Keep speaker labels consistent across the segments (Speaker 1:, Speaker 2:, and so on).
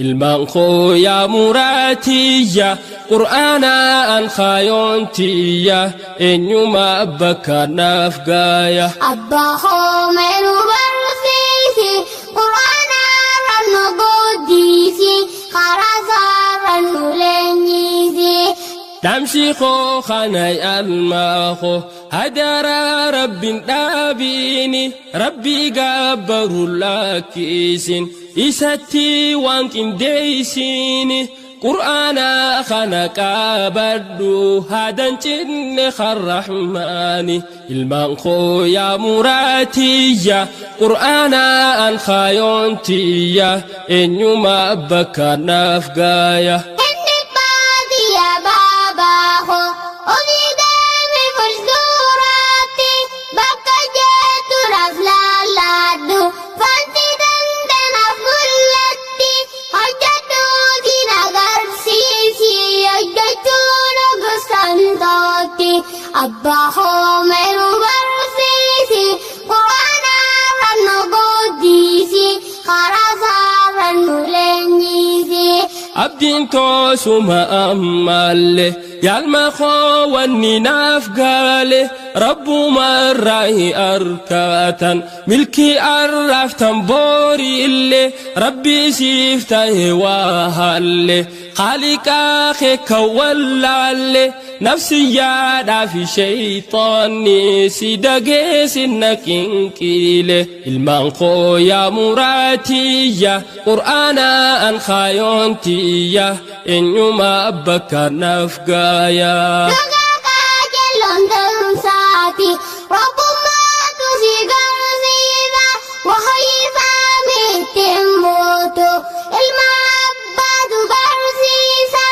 Speaker 1: Ilmaan koo yaa muraatiyya, qur'aanaan kaayontiyya, eenyuma bakka naaf gaaya.
Speaker 2: Abbaa koo nu barsiisi, qur'aanarra nu guddisi, karaa isaarra nu leenjisi.
Speaker 1: Dhaamsi koo kana almaa koo, hadaraa rabbiin dhaabiini, rabbii gabbaru lakkisin, isatti waan qindeessini. Qur'aana kana qabadhu, hadan cinne karrahmaani. Ilmaan koo yaa muraatiyya, qur'aanaan kaayontiyya, eenyuma bakka naaf gaaya.
Speaker 2: Inni baadiyyaa baabaa koo, ofii deemi fuulduraatti, bakka jettu naaf laallaadhu, fanti dandanaaf mul'atti, hojjedhu siin agarsiisi, hojjechuun gosaan tootti. Abbaa koo nu barsiisi, qur'aanarra nu guddisi, karaa isaarra nu leenjisi.
Speaker 1: Abdiin toosuma ammallee, yaalma koo wanni naaf gaale, rabbuma irraa arkatan, milkii arraaftan boori illee, rabbii siif ta'e waa halle, haaliqaa kee kan wallaalle, nafsiyyaadhaa fi sheeyxaanni si dageessin qinqiile. Ilmaan koo yaa muraatiyya, qur'aanaan kaayontiyya, eenyuma bakka naaf gaaya.
Speaker 2: Dhagaa qajeeloon ta'umsaati, rabbummaatu si garsiisa, wahiisaa miti mootu, ilma abbaatu barsiisa,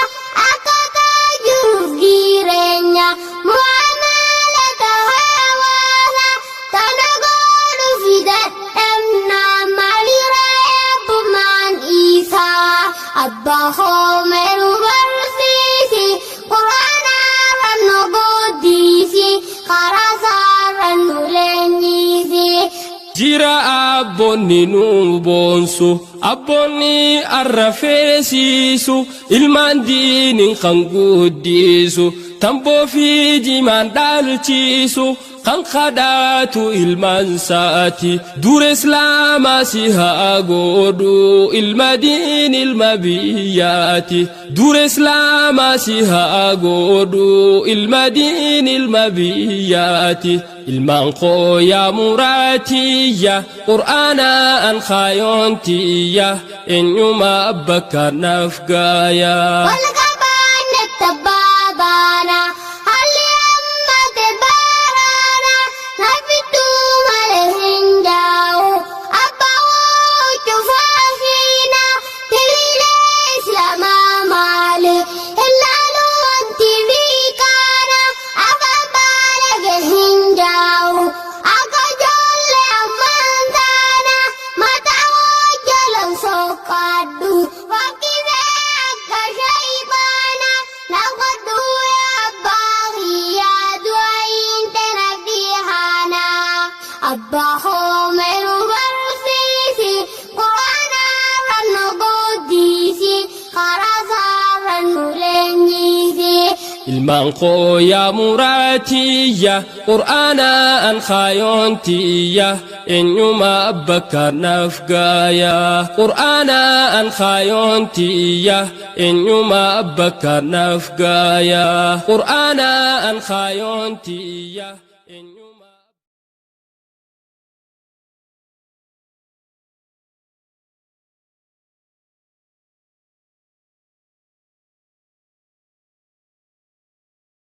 Speaker 2: akkaataa jiruuf jireenya, mu'amalata hawaasa, tana godhu fidadhamna, maalirra eebbumaan isaa. Abbaa koo nu barsiisi, qur'aanarra nu guddisi, karaa isaarra nu leenjisi.
Speaker 1: Jira abboonni nu boonsu, abboonni arrafeesiisu, ilmaan diiniin kan guddisu, tamboo fi jimaan dhaalchiisu, kan kadhaatu ilmaan saati. Dura islaamaa si haa godhu, ilma diin ilma biyyaati. Dura islaamaa si haa godhu, ilma diin ilma biyyaati. Ilmaan koo yaa muraatiyya, qur'aanaan kaayontiyya, eenyuma bakka naaf gaaya.
Speaker 2: Wal qabaanne tabaabaana, haalli ammate baaraana, nafittuu malee hin jaa'u. Abbaa cufaa hiina, tiriilee islaamaa maali, ilaalu wanti biikaana, afaan baalage hin jaa'u. Akka ijoollee ammaan taana, mataa hojjalan soqqaadhu, fakkisee akka shaybaana, naqadhu abbaa kiyyaa du'a intana dhihaana. Abbaa koo nu barsiisi, qur'aanarra nu guddisi, karaa isaarra nu leenjisi.
Speaker 1: Ilmaan koo yaa muraatiyya, qur'aanaan kaayontiyya, eenyuma bakka naaf gaaya. Qur'aanaan kaayontiyya, eenyuma bakka naaf gaaya. Qur'aanaan kaayontiyya.